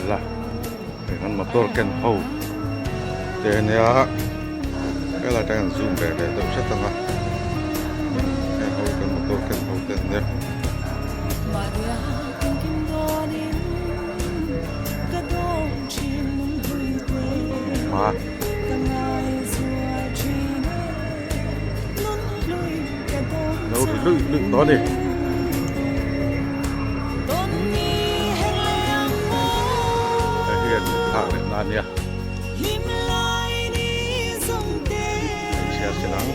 la hei kan motor ken ho te ania helai atang hian zoom ve leh deuh hret ang a heng ho kan motor ken ho te an nia. Lo ri luih luih tawh a ni. Hei hi an thlak leh na a nia. Chhiar sin ang.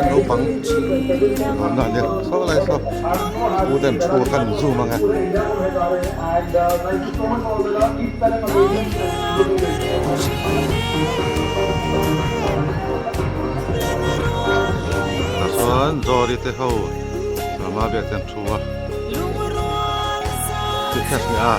Naupang awmna a nia saw lai saw u ten thu khan an zoom ang e. Tah chuan Zawri te ho Rama biak te an thu a Tih ni a.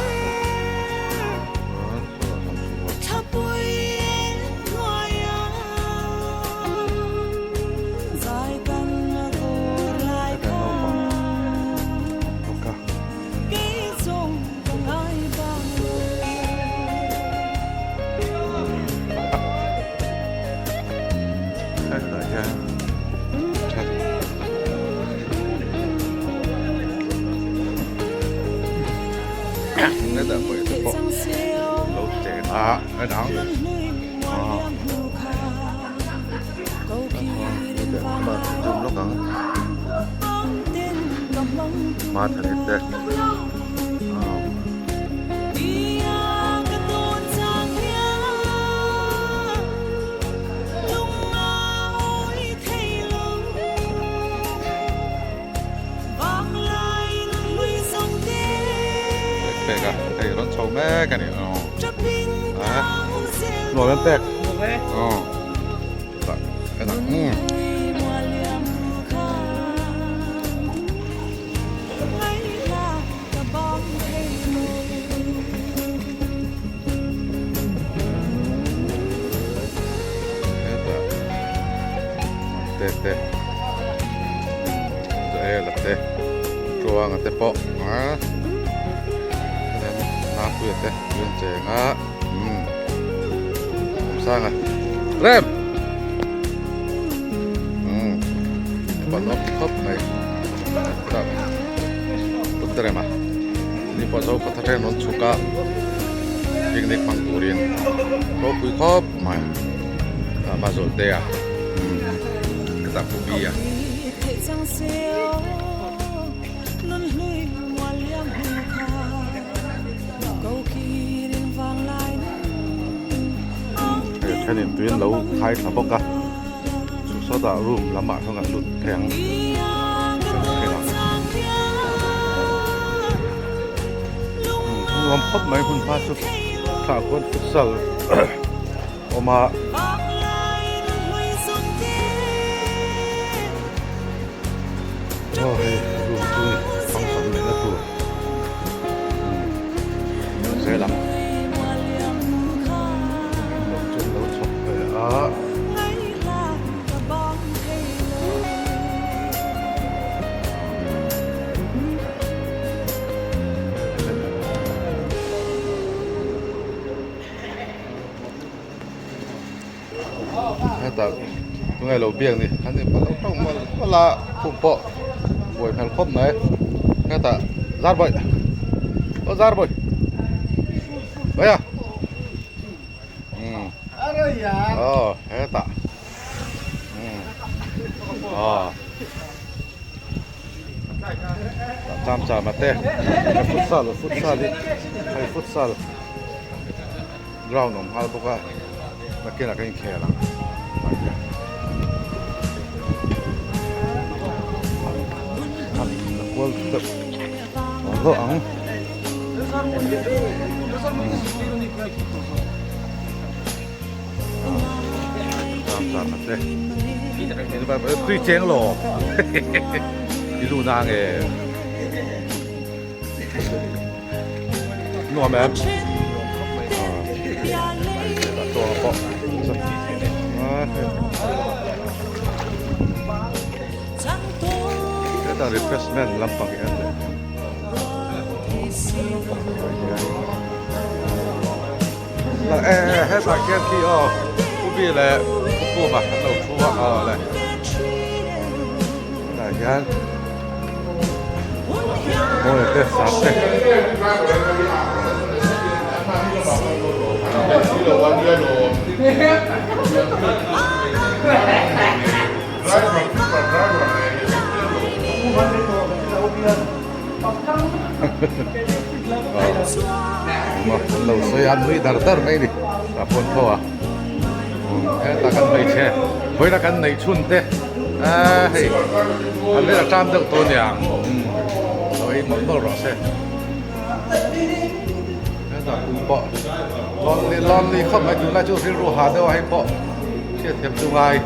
Pek a hei rawn chho mek a ni aw a nuam em pek aw tah en ang hetah te te Joel a te Tluanga te pawh a Napuia te an cheng a umm Sanga Rem umm mipa nuam ti khawp mai tak Putrema ni pawh zo kawt atangin rawn chhuk a picnic hmang turin ropui khawp mai ah Mazawlte a umm ka tak pu bi a. Hei thenin tui an lo khai thla bawk a chu sawtah room lamah sawn kan lut thei ang nuam khawp mai hun hma chu thlah khuan futsal awm a. Aw hei room chu ni function neihna tur umm zel ang englo chu an lo chhawp ve a. Hetah tunge lo biak ni an inpalh lo tawk mawlh mawlh a khum pawh buai hmel khawp mai hetah zar bawih aw zar bawih bawih a umm aw hetah umm aw cham cham a te futsal futsal hi hei futsal ground awm nghal bawk a nakinah ka inkhel ang. A la kual deuh hlawh ang. Tui cheng lo i lu na nge nuam em hetah refreshment lampang hi an leh Hetah khian khi aw Pu Bi leh Pu Kuma an lo thu a aw le hetah hian mawi te sap te An lo sawi a, an nui dar dar mai a ni a pawn tho a hetah kan hmeichhe vawiina kan neih chhun te ahh hei an vel a ṭam deuh tawh aniang lo ei mawlh mawlh rawh se hetah kum pawh lonely lonely khawp mai tunlai chu rilru ha deuh a hei pawh hriatthiam chu ngai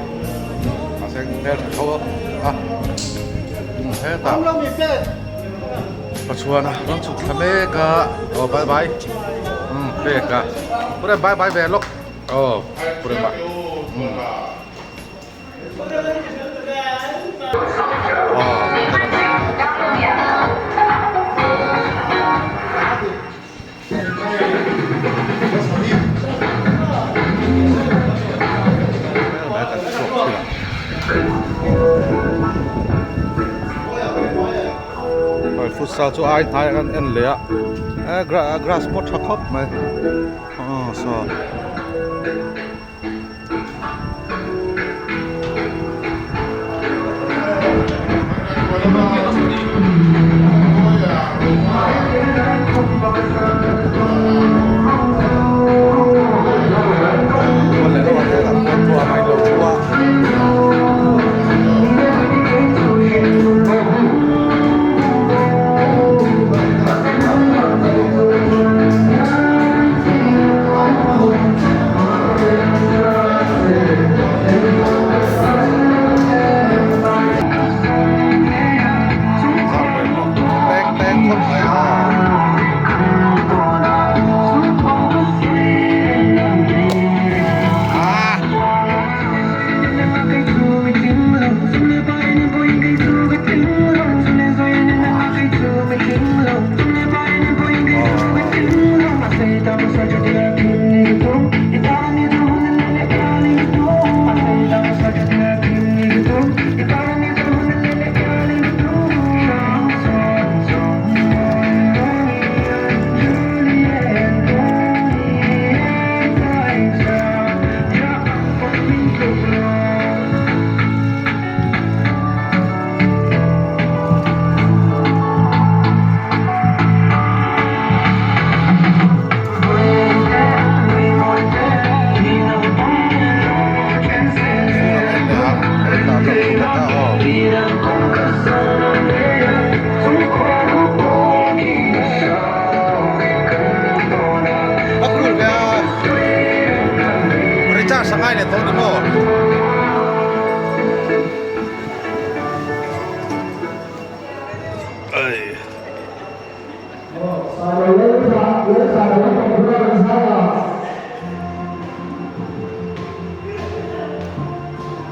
mahse hmeltha tho a hetah. Pachuana rawn chhuk thla mek a aw bye bye umm pek a pure bye bye ve lawk aw pure mah umm aw Futsal chu ai hnai an en leh a grass pawh tha khawp mai aw saw.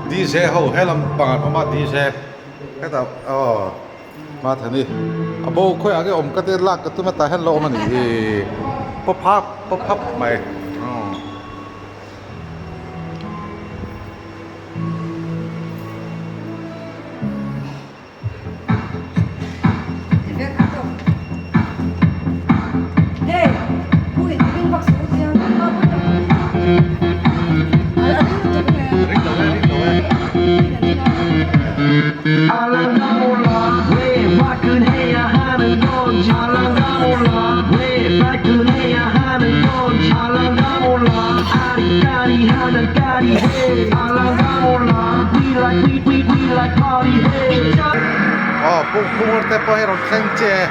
DJ ho helam pangah awm a DJ hetah aw Mathani a bo khawiah nge awm ka te lak ka tum a tah hian lo awm a ni hi pawp hap pawp hap mai. Aw pukphur te pawh hi rawn thleng chiah e.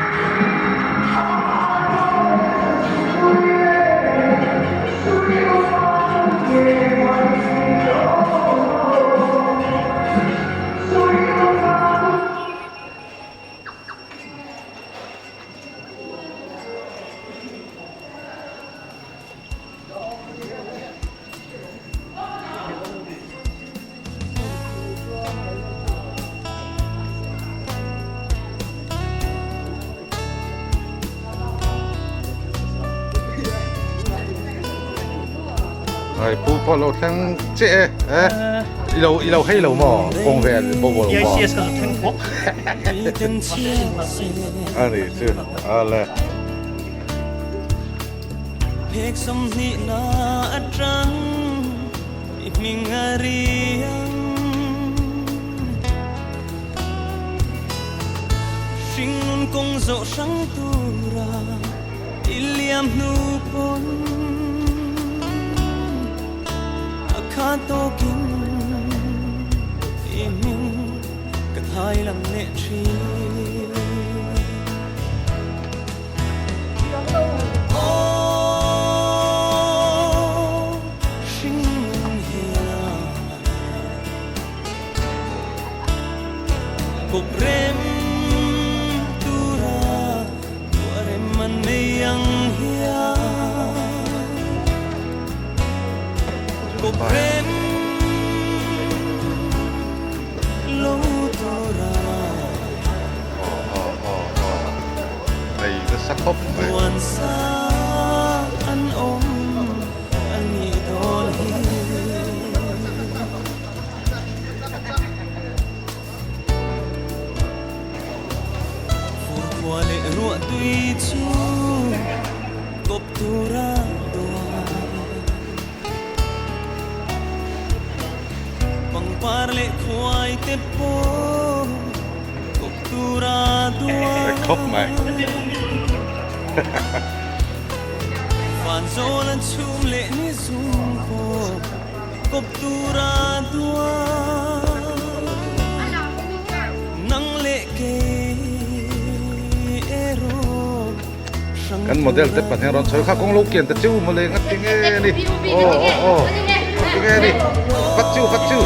Ai pu pawh lo thleng chiah e eh i lo i lo hei lo maw kawng vel bo bo lo maw KICS ka zu thleng bawk ani chu ale Ei nasa khawp mai. Khawp mai. Kan model te pahnih rawn chhawi kha kawng lo kian ta chiu mawle nga ti nge ni aw aw aw ti nge ni vat chiu vat chiu.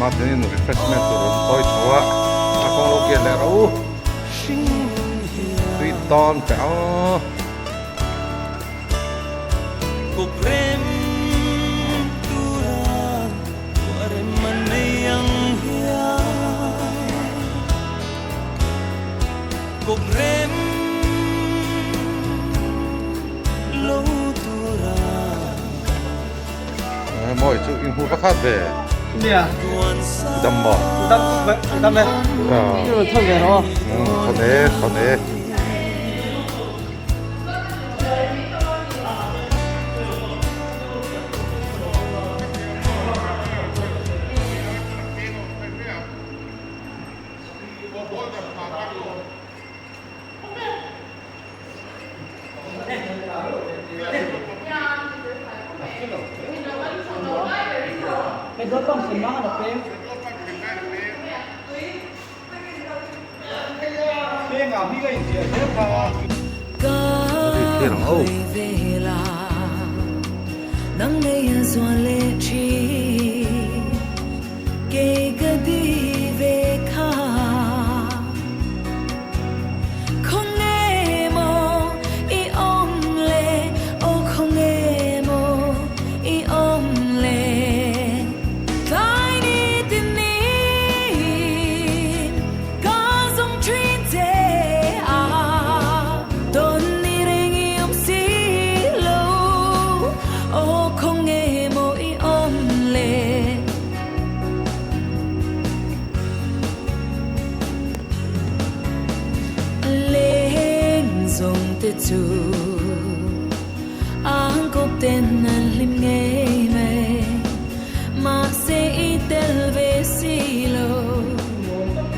Mahni refreshment tur rawn hawi chho a, a kawng lo kian leh ro tui tawn teh aw. Mawi chu in hmu pakhat ve. Nia. Dam maw? Dam dam e. Thon ve ro. Thon e, thon e. chu Ang kawp ten an hlim ngei mai Mahse i tel ve si lo Khawnge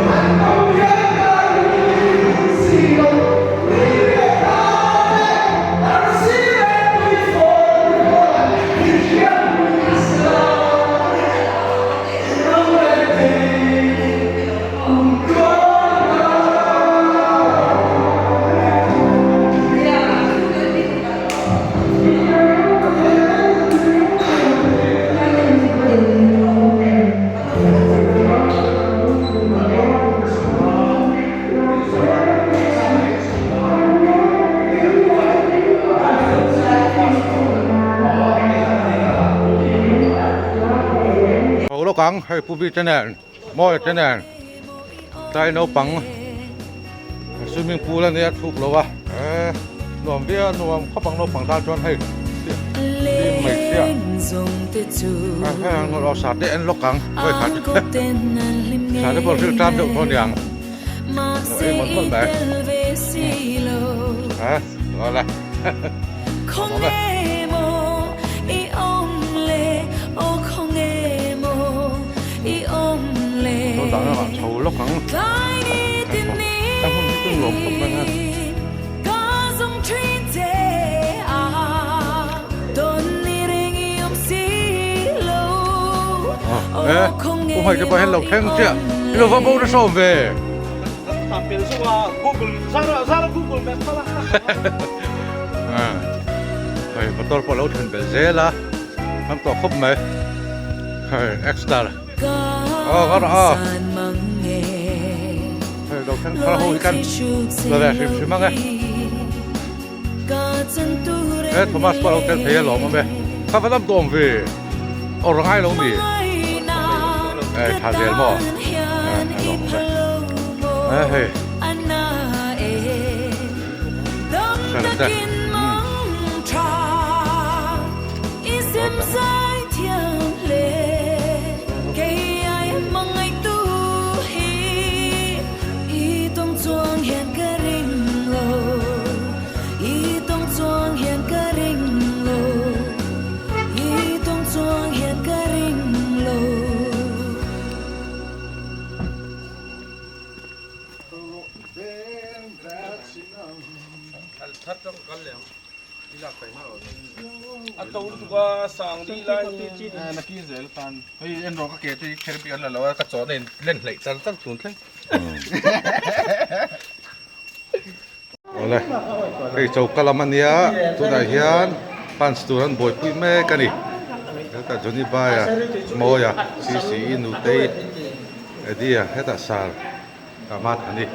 maw i awm le aw khawnge maw. Ho lawk ang hei pu bik te nen mawi te nen tlai naupang swimming pool a nia thuk lo a eh nuam viau nuam khawp ang naupang tan chuan hei hlim mai sia hei ang aw sa te en lawk ang hawi khat sa te pawh hrilh tan deuh tawh aniang lo ei mawlh mawlh mai eh awle awm e. Chuan dah lamah chho lawk ang a hmun hi chu nuam khawp mai a. E pu hmai te pawh hian lo thleng chiah i lo va bo nasa awm ve. Hei motor pawh a lo thlen belh zel a tam tawh khawp mai hei exter aw ka rawh aw hei lo thleng thar ho hi kan la ve hrim hrim ang e he Thomas pawh a lo tel thei alawm awm e kha va lam tawh awm ve awr ngai lo mi eh tha zel maw eh a lawm awm e eh hei Awle hei choka lam ania tunah hian fans tur an buaipui mek a ni hetah Johnny Baia Mawia CCE Nutei Eddie-a hetah sar Ahmad a ni.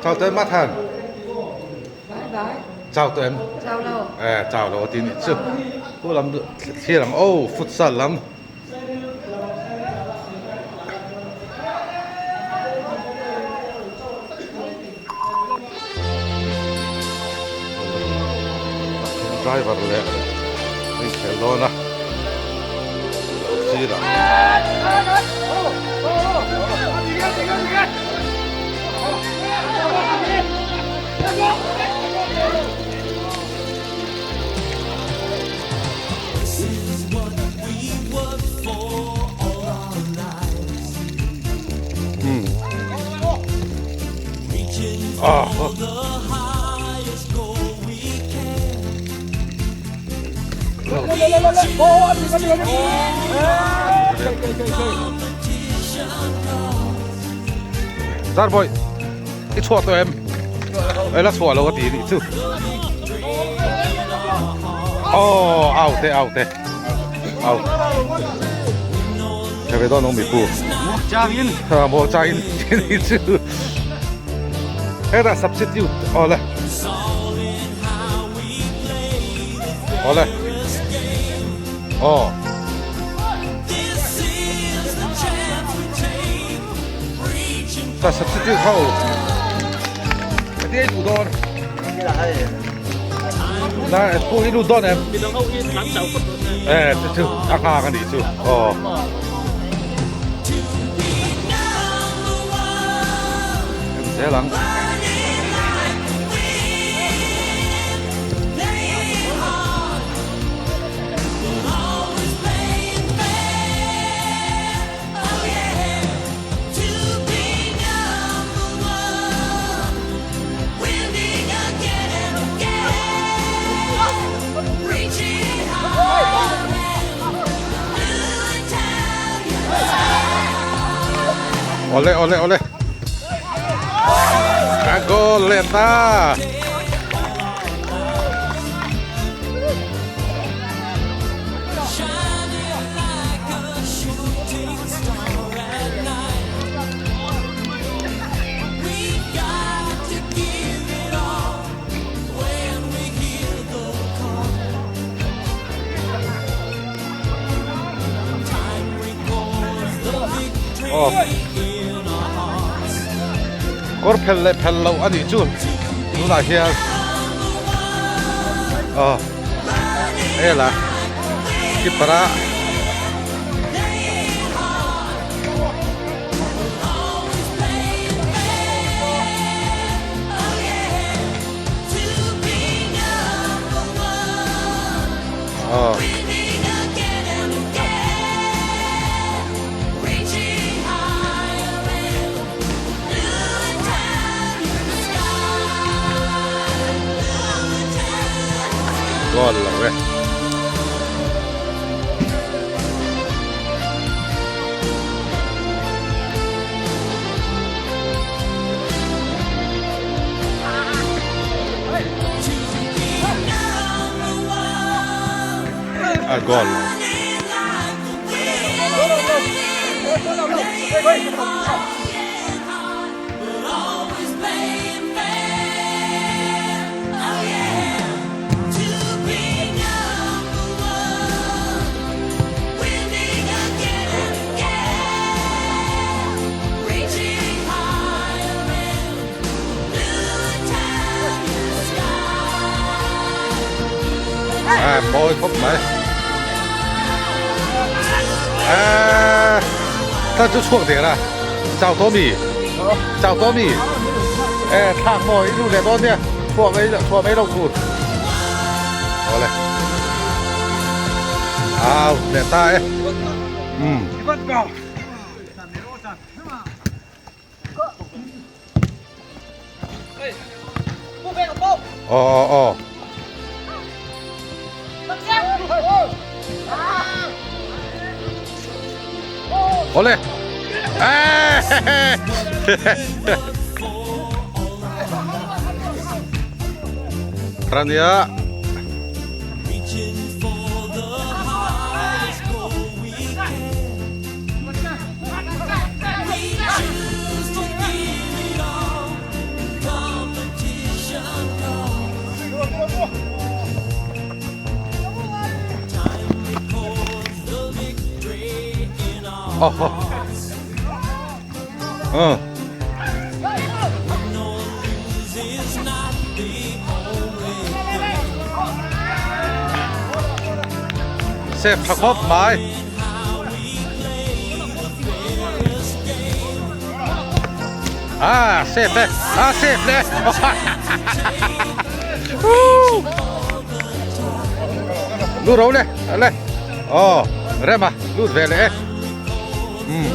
Chào tuần mắt hàn. Chào tuần. Eh, chào lo tin chu. Ku lam thlir ang oh futsal lam. Driver leh hei khel dawn a lo thlir ang. Zar boy i chhuah tawh em ei la chhuah lo a ti nih chu aw au te au te au thei ve dawn ang mi pu maw changin ni chu hetah substitute awle awle aw ta substitute ho. Ati ei duh dawn. Na pu i lut dawn em? Eh chu chu a nghak a nih chu. Aw. Em zel ang. Awle awle awle A goal leh ta. Aw kawr phel leh phel loh a nih chu tunah hian aw hela keeper a aw goal lo e. A goal lo. À, mawi khawp mai. À, ta chu chhuak der a, chau tawh mi? Chau tawh mi? E, thlak maw i lut leh dawn nia, chhuah mai chhuah mai loh tur. Awle. Au leh ta e. Um. Aw aw aw. Awle. Rania. Ờ. Save tha khawp mai. À, save le. À, save le. Lu ro le. Le. Ờ, rem à, lut ve le. Um.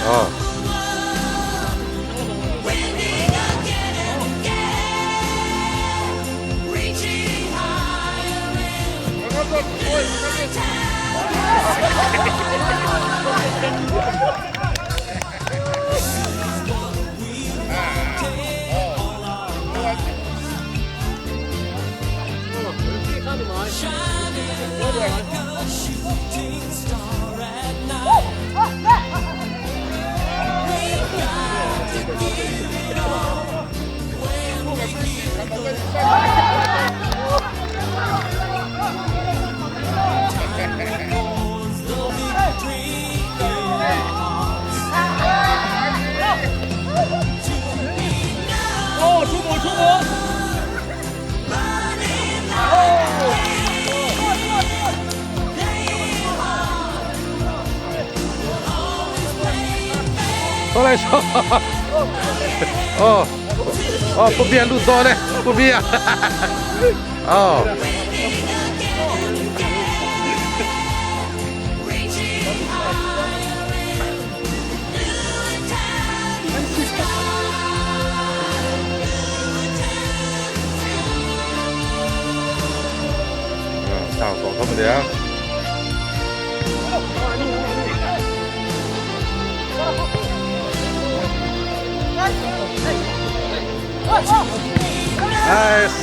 Ờ. Awle so. Oh. Oh, pu bia lut dawn e. Pu bia. Oh. Chào cậu không được. Nice.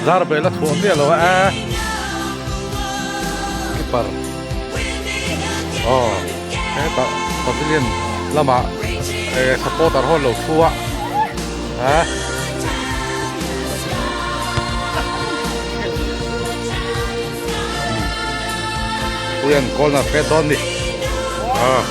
Zar bai la thuam miah lo a keeper aw hetah pavilion lamah eh supporter ho an lo thu a a. Puian corner pet dawn ni ah.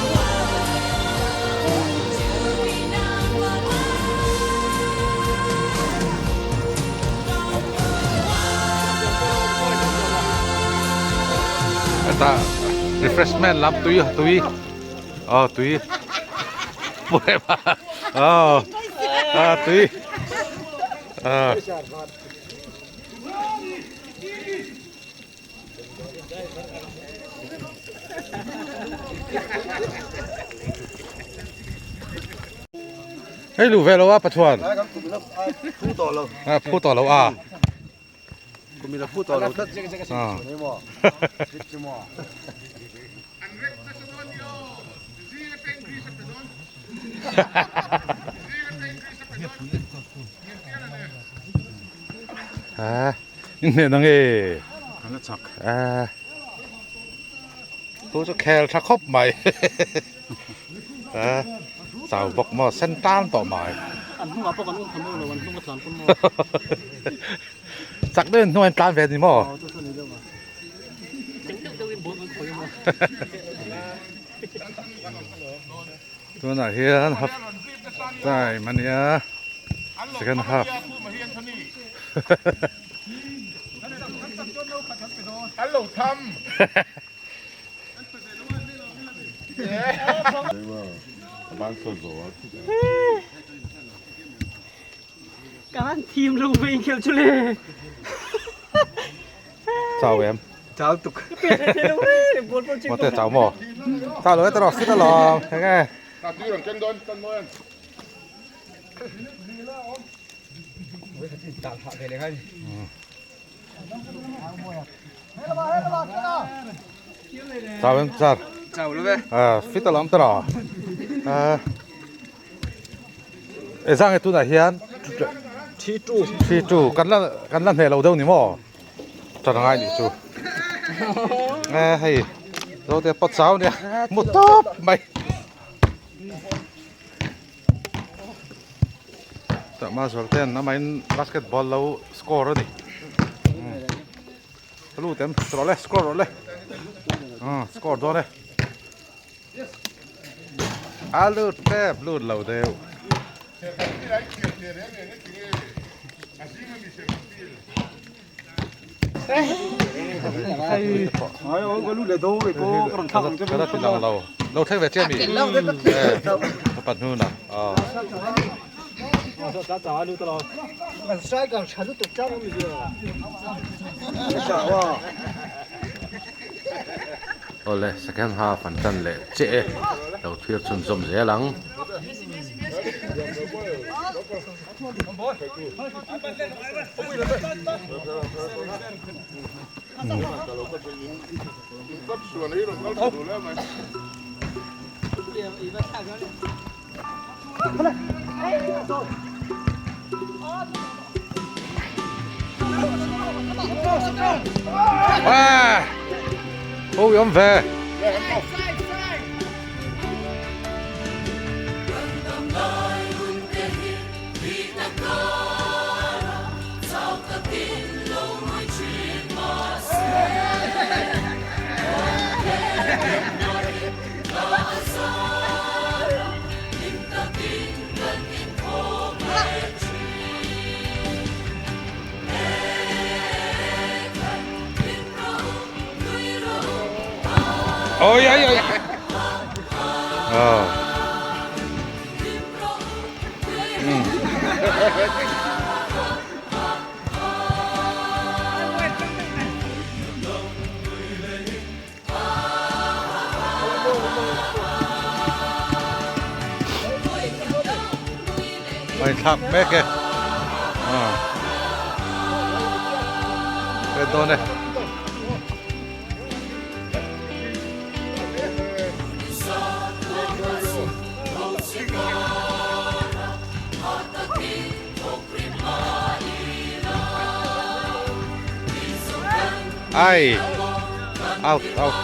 Hetah refreshment lam tui tui aw tui aw ah tui ah. Hei luh ve lo a Pathuan. Phu tawh lo. A phu tawh lo a. Kum ila phu tawh lo tlat. Ha. In hne nge. Kan la chak. A. Tu chu khel tha khawp mai. A. Chau bawk maw sen tan tawh mai. An hnungah pawh kan um tha maw lo an hnung a tlan pawn maw. Chak deuhin hnung an tlan ve ni maw. Aw chu chu ni deuh a. Chak deuh deuhin ball kan khawi maw. Tunah hian half time a nia second half. Kan team lo ve inkhel chu le. Chau em. Chau tuk. Mo te chau mo. Chau lo te ro fit alawm. Heng e. Chau em sir. Chau lo ve. À fit alawm te ro. À. E zang e tunah hian 3-2 3-2 kan la kan la hneh lo deuh ni maw tan angai nih chu e hei zo te pawt chau nia mu tawp mai tah ma zual ten amahin basketball lo score a ni lut em rawh le score rawh le score dawn e. A lut tep lut lo deuh. Lo thleng ve chiah mi. Ka pan hnun ah. Awle second half an tan leh chiah e lo thlir chhunzawm zel ang. Wow! Ho awm ve! Oi ai ai. Ờ. Mai thlak mek e. À. Lên tôi này. Ai. Out, out.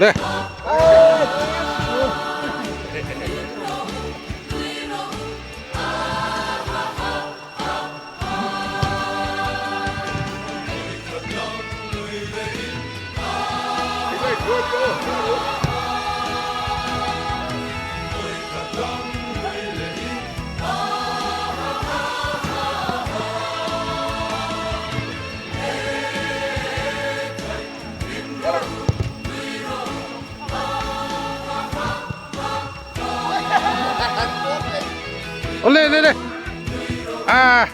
Le. Le le le. À.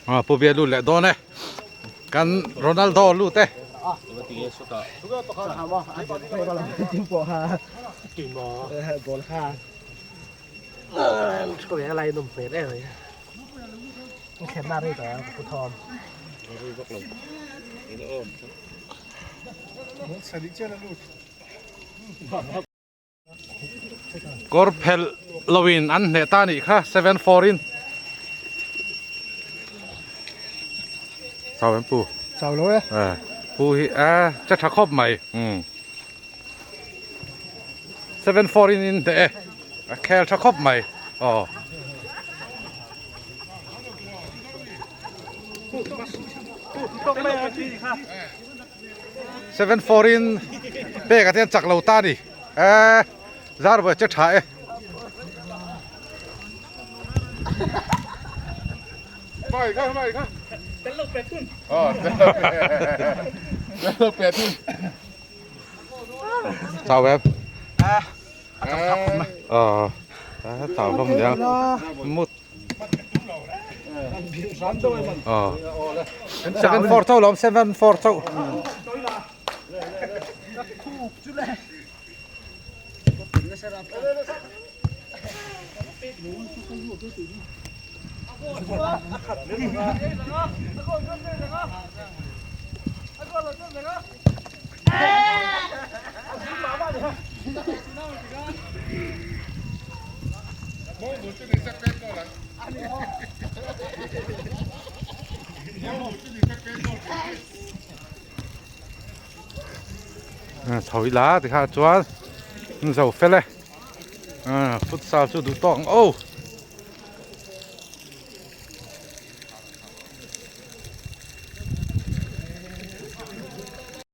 À, pu bia lut leh dawn e. Kan Ronaldo lut e. Kawr phelh loin an hneh ta nih kha 74 in chau em pu chau lo e eh pu hi a che tha khawp mai um 74 in in hneh e a khel tha khawp mai aw 74 in pek a te an chak lo ta ni eh zar vawi che tha e Mai kha mai kha chào em ờ chào không nhá một ờ 74 thâu lắm 74 thâu Chho ila tikha chuan zo fel e futsal chu duh tawk ang aw.